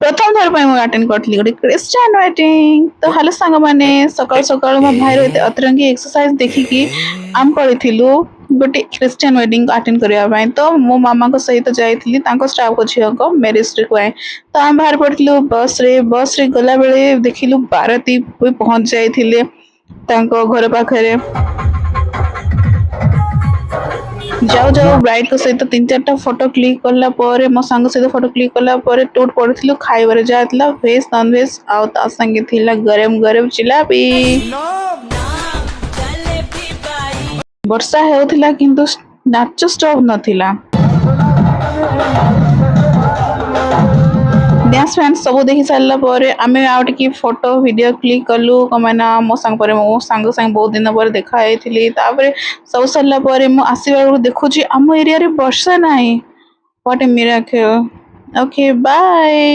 ପ୍ରଥମ ଥର ପାଇଁ ମୁଁ ଆଟେଣ୍ଡ କରିଥିଲି ଗୋଟେ ଖ୍ରୀଷ୍ଟିଆନ ୱେଡିଂ। ତ ହ୍ୟାଲୋ ସାଙ୍ଗମାନେ, ସକାଳୁ ସକାଳୁ ମୋ ଭାଇର ଏତେ ଅତରଙ୍ଗୀ ଏକ୍ସରସାଇଜ ଦେଖିକି ଆମେ ପଳେଇଥିଲୁ ଗୋଟେ ଖ୍ରୀଷ୍ଟିଆନ ୱେଡିଂ ଆଟେଣ୍ଡ କରିବା ପାଇଁ। ତ ମୋ ମାମାଙ୍କ ସହିତ ଯାଇଥିଲି ତାଙ୍କ ଷ୍ଟାଫଙ୍କ ଝିଅଙ୍କ ମ୍ୟାରେଜ ପାଇଁ। ତ ଆମେ ବାହାରି ପଡ଼ିଥିଲୁ ବସରେ। ବସରେ ଗଲାବେଳେ ଦେଖିଲୁ ବାରାତି ବି ପହଞ୍ଚି ଯାଇଥିଲେ ତାଙ୍କ ଘର ପାଖରେ। ଯାଉ ଯାଉ ବ୍ରାଇଡଙ୍କ ସହିତ ତିନି ଚାରିଟା ଫଟୋ କ୍ଲିକ୍ କଲା ପରେ, ମୋ ସାଙ୍ଗ ସହିତ ଫଟୋ କ୍ଲିକ୍ କଲା ପରେ, ଟୁଟ୍ ପଡ଼ିଥିଲୁ ଖାଇବାରେ। ଯାହା ଥିଲା ଭେଜ, ନନଭେଜ ଆଉ ତା ସାଙ୍ଗେ ଥିଲା ଗରମ ଗରମ ଜିଲାପି। ବର୍ଷା ହେଉଥିଲା କିନ୍ତୁ ନାଚ ଷ୍ଟପ୍ ନଥିଲା। ଡ୍ୟାନ୍ସ ଫ୍ୟାନ୍ସ ସବୁ ଦେଖି ସାରିଲା ପରେ ଆମେ ଆଉ ଟିକେ ଫଟୋ ଭିଡିଓ କ୍ଲିକ୍ କଲୁ। କଣ ପାଇଁ ନା ମୋ ସାଙ୍ଗ ପରେ ମୋ ସାଙ୍ଗ ସାଙ୍ଗେ ବହୁତ ଦିନ ପରେ ଦେଖା ହେଇଥିଲି। ତାପରେ ସବୁ ସରିଲା ପରେ ମୁଁ ଆସିବା ବେଳକୁ ଦେଖୁଛି ଆମ ଏରିଆରେ ବର୍ଷା ନାହିଁ। What a miracle! Okay, bye.